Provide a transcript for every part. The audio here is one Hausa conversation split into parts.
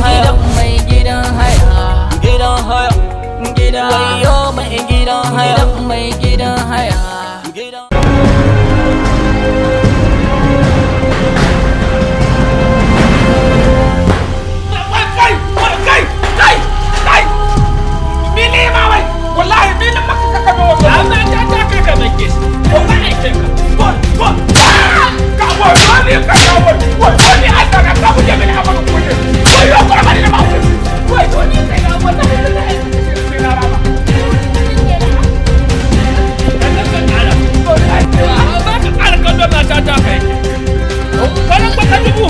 Gidan mai gidan haya, gidan haya, gida. Wayo mai gidan haya, gidan mai gidan haya, gidan. Kai, kai, kai, kai! Mene ma wai? Wallahi mene maka kaka ba wa? Amma ta ta kaka nake. Ko ba aikin ka. Ko ko. Ka wa wani ka ka wa. Wa wani aka ka ka buje mene amanu kuje. Wai yo ko ba ni ma. Wai to ni kai na wallahi wallahi. Sai na rama. Ba ka ƙara kallon mata ta kai. Karan baka dubu.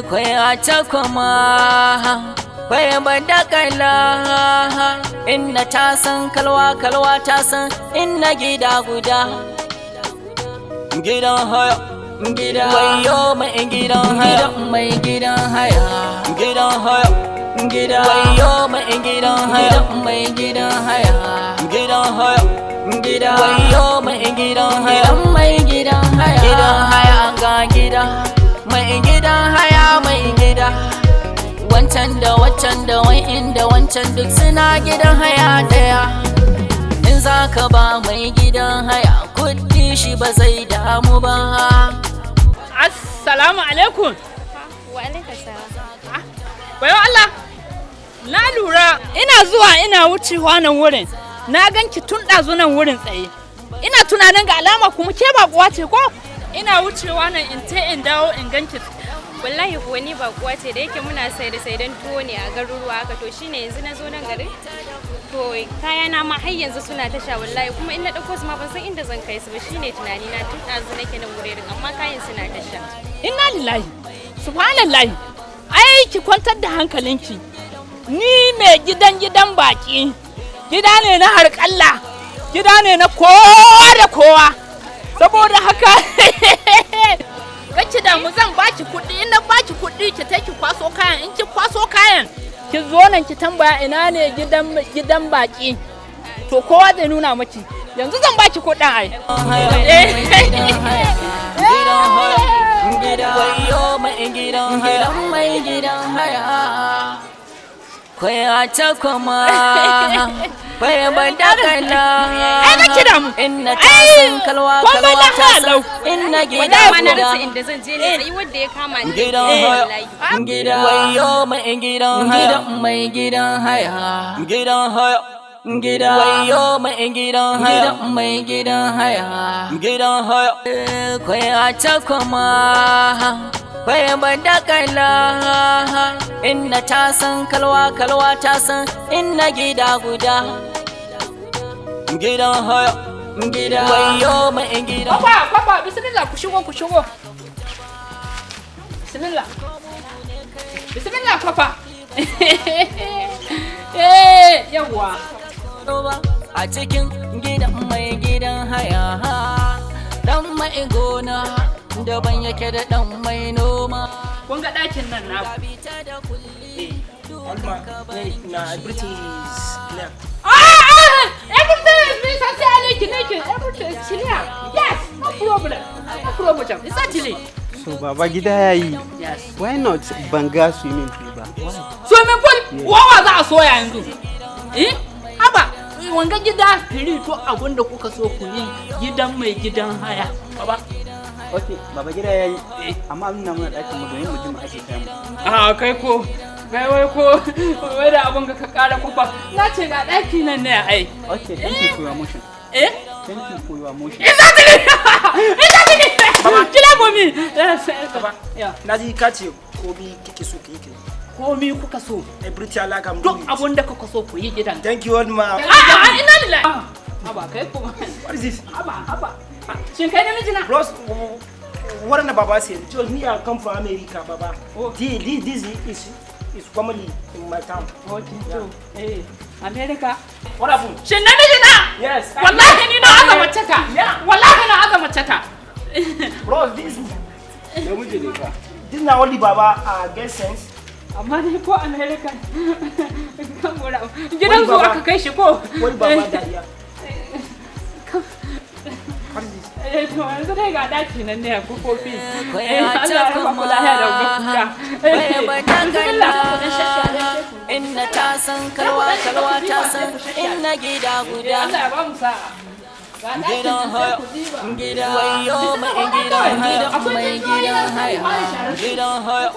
Kwaya ta kuma kwaya badakala, inna ta san kalwa, kalwa ta san inna gida guda. Gidan haya, gida. Wayo mai gidan haya, gidan mai gidan haya, gidan haya, gida. Wayo mai gidan haya, gidan mai gidan haya, gidan haya, gida. Wayo mai gidan haya, gidan mai gidan haya, gidan haya ga gida mai gidan haya mai gida. Wancan da waccan da wa'in da wancan duk suna gidan haya daya. In za ka ba mai gidan haya kuɗi shi ba zai damu ba. Assalamu alaikum. Wa alaikum salam. Bayo Allah, na lura ina zuwa ina wucewa nan wurin. Na ganki tun ɗazu nan wurin tsaye. Ina tunanin ga alama kuma ke baƙuwa ce ko? Ina wucewa nan in te in dawo in ganki. Wallahi kuwa ni baƙuwa ce, da yake muna sai da saidan tuwo ne a garuruwa haka, to shine yanzu na zo nan garin. To To kayana ma har yanzu suna tasha wallahi, kuma in na ɗauko su ma ban san inda zan kai su ba. Shine tunani na tun ɗazu nake nan wurin, amma kayan suna tasha. Inna lillahi, subhanallahi. Ai ki kwantar da hankalinki. Ni mai gidan gidan baki. Gida ne na harƙalla. Gida ne na kowa da kowa. Saboda haka kake da mu zan baki kuɗi. In na baki kuɗi, ki tai ki kwaso kayan. In ki kwaso kayan, ki zo nan ki tambaya ina ne gidan baki, to kowa zai nuna miki. Yanzu zan baki kuɗin ai. Wayo mai gidan haya, mai gidan haya. Kwaya ta kuma, kwaya badakala. Ai ka kira mu. Inna ta san kalwa, komai kalwa ta lafiya san lau. inna gida Wallahi ma na guda. rasa inda zan je ne, sai wanda ya kama ni Gidan eh, haya. wallahi. Gida. Wayo mai gidan haya, mai gidan haya. Gidan haya. Gida. Wayo mai gidan haya, mai gidan haya. Gidan haya. Kwaya ta kuma, kwaya badakala. Inna ta san kalwa, kalwa ta san inna gida guda. Gidan haya. Gida. Wayo mai gidan. Kwaba, kwaba, bismillah, ku shigo, ku shigo. Bismillah. Bismillah, kwaba. Eh, yawwa. A cikin gidan mai gidan haya, dan mai gona daban yake da dan mai noma. Kun ga ɗakin nan na. Bita da kulli. Na everything is clear. Ah, ah, everything is necessary, nake, everything is clear. Yes, no problem. No problem. Exactly. So baba, gida yayi. Yes. Why not banga swimming pool ba? Why? Swimming pool, wawa za a soya yanzu. Eh? Haba, wanga gida firi to abin da kuka so ku yi, gidan mai gidan haya. Baba. Okay, baba, gida yayi. Amma abin na muna ɗakin mu domin mu ji mu ake kayan mu. A kai ko, kai wai ko, wai da abin ka kara kufa. Na ce ga ɗaki nan ne ai. Okay, thank you for your motion. Eh? Thank you for your motion. Exactly! Exactly! Kila for me. Yes, Baba, yeah. na ji ka ce komi kike so ka yi kai. Komi kuka so. Everything I like, I'm Duk doing it. abin da kuka so ku yi gidan. Thank you, old man. A'a, ina lillahi. Haba kai kuma. What is this? Haba, haba. Shin kai namiji na? Bros, what na Baba said? Just me, I come from America, Baba. Oh. This is commonly in my town. Okay, to. Eh, America. What happened? Shin namiji na? Yes. Wallahi ni na aza mace ta. Wallahi na aza mace ta. Bros, this Namiji ne fa. this na only Baba get sense. Amma dai ko America kan gora. Gidan zuwa aka kai shi ko? Wani Baba dariya. What is this? Eh, to yanzu dai ga daki nan ne ko kofi. Eh, Kwaya Allah ta ya raba ku lahiya da kuma, kuka. kwaya badakala. Inna ta san kalwa, kalwa ta san inna gida guda. Allah ya ba mu sa'a. Ga ɗakin Gidan nan sai haya. ku diba. Gida. Wayo mai gidan haya, mai gidan haya. Gidan haya.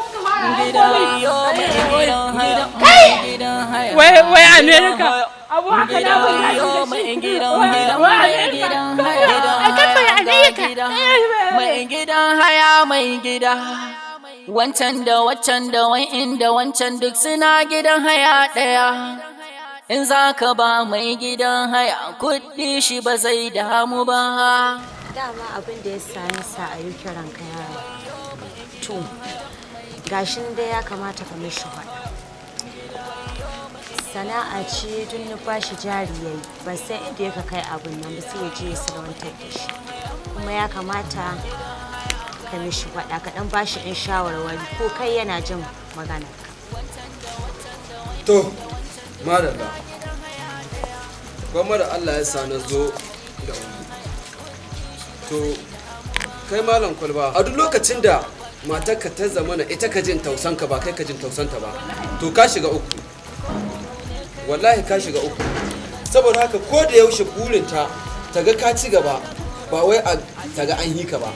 Gida. Wayo mai gidan haya, mai gidan haya. Wai wai America. Abu haka na mun Wayo mai gidan haya, Wai mai America. gidan haya. Ai kafa America. Mai gidan haya, mai gida. Wancan da waccan da wa'in da wancan duk suna gidan haya ɗaya. In za ka ba mai gidan haya kuɗi, shi ba zai damu ba. Dama abin da ya sani sa a yi kiran ka yaro, to gashin dai ya kamata ka mishi faɗa. Sana'a ce tun na bashi jari yayi, ban san inda ya kai abin nan ba, sai ya je ya salwantar da shi. Kuma ya kamata ka mishi faɗa, ka dan bashi in shawarwari, ko kai yana jin maganar ka. To, madalla. Gwamma da Allah ya sa na zo da wuri. To, kai malam kwalba, a duk lokacin da matarka ta zamana ita ka jin tausanka ba kai ka jin tausanta ba, to ka shiga uku. Wallahi ka shiga uku. Saboda haka ko da yaushe burinta ta ga ka ci gaba, ba wai a ta ga an yi ka ba.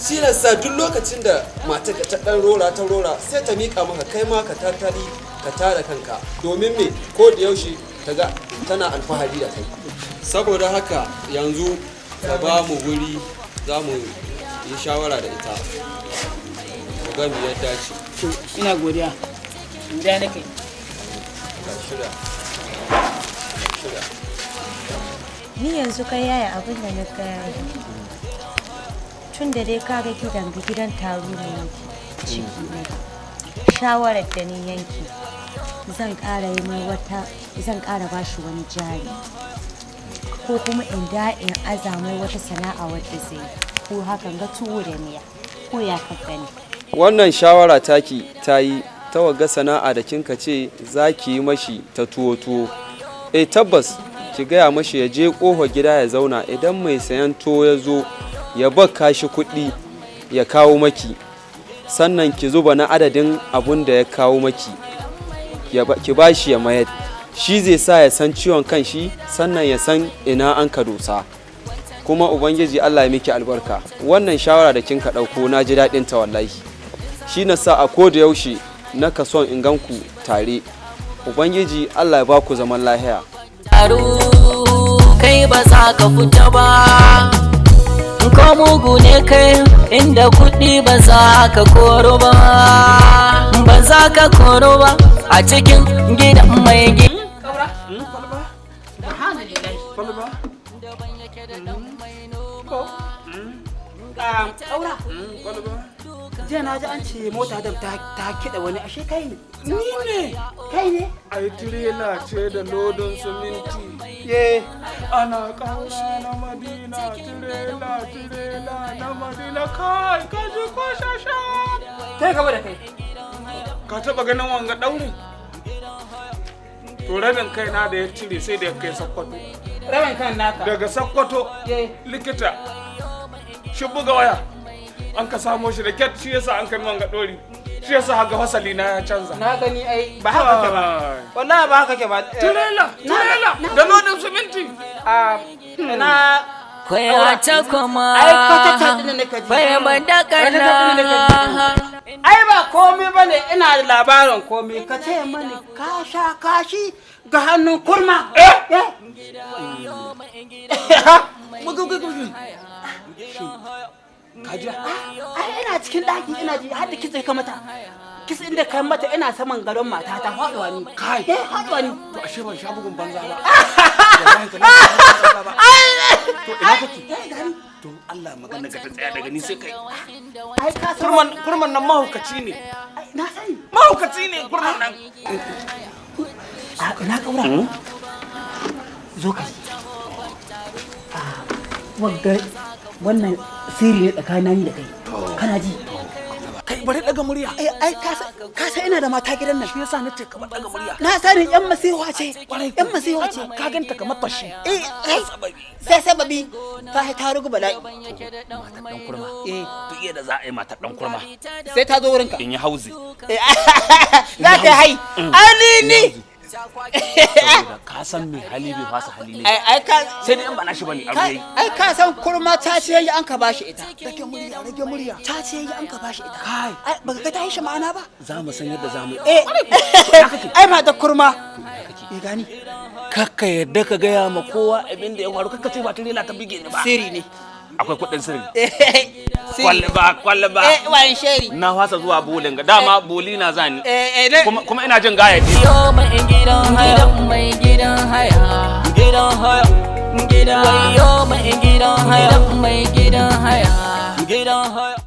Shi na sa duk lokacin da matarka ta dan rora ta rora, sai ta mika maka, kai ma ka tattali ka tara kanka, domin me? Ko da yaushe ta ga tana alfahari da kai. Saboda haka yanzu ka ba mu wuri, za mu yi shawara da ita mu ga me ya dace. To ina godiya. Godiya nake. Ka shirya. Shiga. Ni yanzu kai yaya abin da na gaya yi. Tun da dai kaga gidan ga gidan taro ne yake ciki ne. Shawarar da ni yanke zan ƙara yi mai wata, zan ƙara bashi wani jari. Ko kuma in da in aza mai wata sana'a wadda zai yi. Ko hakan ga tuwo da miya ko ya ka gani. Wannan shawara taki ta yi ta wagga sana'a da kinka ce za ki yi mashi ta tuwo-tuwo. Eh tabbas ki gaya mashi ya je ƙofa gida ya zauna, idan mai sayan tuwo ya zo ya baka shi kuɗi ya kawo maki, sannan ki zuba na adadin abun da ya kawo maki ki bashi ya mayar. Shi zai sa ya san ciwon kan shi, sannan ya san ina an ka dosa. Kuma Ubangiji Allah ya miki albarka. Wannan shawara da kinka ɗauko na ji daɗin ta wallahi. Shi na sa a ko da yaushe na ka son in gan ku tare. Ubangiji Allah ya ba ku zaman lahiya. Taro kai ba za ka fita ba, ko mugu ne kai inda kuɗi ba za ka koro ba, ba za ka koro ba a cikin gidan mai gida. Kwalba. Ko? Ƙaura. Kwalba. Jiya na ji an ce mota da ta kiɗa wani, ashe kai ne. Ni ne. Kai ne? Ai tirela ce da lodin siminti. Ye. Ana kauna na Madina, tirela tirela na Madina, kai ka ji ko shasha. Kai gaba da kai. Ka taba ganin wanga daurin? To rabin kaina da ya cire sai da ya kai Sokoto. Rabin kan naka. Daga Sokoto likita shi buga waya. An ka samo shi da kyat, shi yasa an kai wanga dori. Shi yasa haga fasali na ya canza. Na gani ai ba haka ke ba. Wallahi ba haka ke ba. Tirela, tirela da lodin siminti. Na Kwaya ta kuma ai kwata din ne ka ji. Kwaya bandakala. Ai ba komai bane, ina da labarin komai. Ka ce mani ka sha kashi ga hannun kurma. Eh? Ka ji? Ai ina cikin ɗaki ina ji har da kitse ka mata. Kitse inda ka mata ina saman gadon mata ta faɗuwa ni. Kai. Eh faɗuwa ni. To ashe ban sha bugun banza ba. Wallahi ta banza ba. To ina kake? To Allah magana ka ta tsaya daga ni sai kai. Ai ka san Kurman kurman nan mahaukaci ne. Na sani. Mahaukaci ne kurman nan. A ina kaura. Zo ka ji. Wagga wannan sirri ne tsakanin ni da kai. Kana ji? Kai bari daga murya. Ai ai ka san ina da mata gidan nan. Shi yasa nace ka bar daga murya. Na sani yan masiha ce. Yan masiha ce. Ka ganta kamar fashi. Eh ai sai sababi ta ta rugu bala'i. Matar dan kurma. Eh Duk yadda za a yi matar dan kurma. sai ta zo wurinka. In yi hauzi. Za ta hai. Ani ni. Saboda ka san me hali bai fasa hali ne. Ai ai ka Sai dai in ba nashi bane abu yayi. ai ka san kurma ta ce yayi an ka bashi ita. Rage murya, rage murya. Ta ce yayi an ka bashi ita. Kai. Ai baka ga ta yi shi ma'ana ba. Za mu san yadda za mu yi. Eh ai ma da kurma. Eh gani. Kakka yadda ka gaya ma kowa abin da ya faru, kakka ce ba tirela ta bige ni ba. Sirri ne. Akwai kuɗin sirri. Sirri. Kwalba, kwalba. Eh wayan sheri. Na fasa zuwa bolin ga dama boli na zani. Eh eh Kuma ina jin gaya. Yo mai gidan haya, mai gidan haya, gidan haya, gidan. Yo mai gidan haya, mai gidan haya, gidan haya.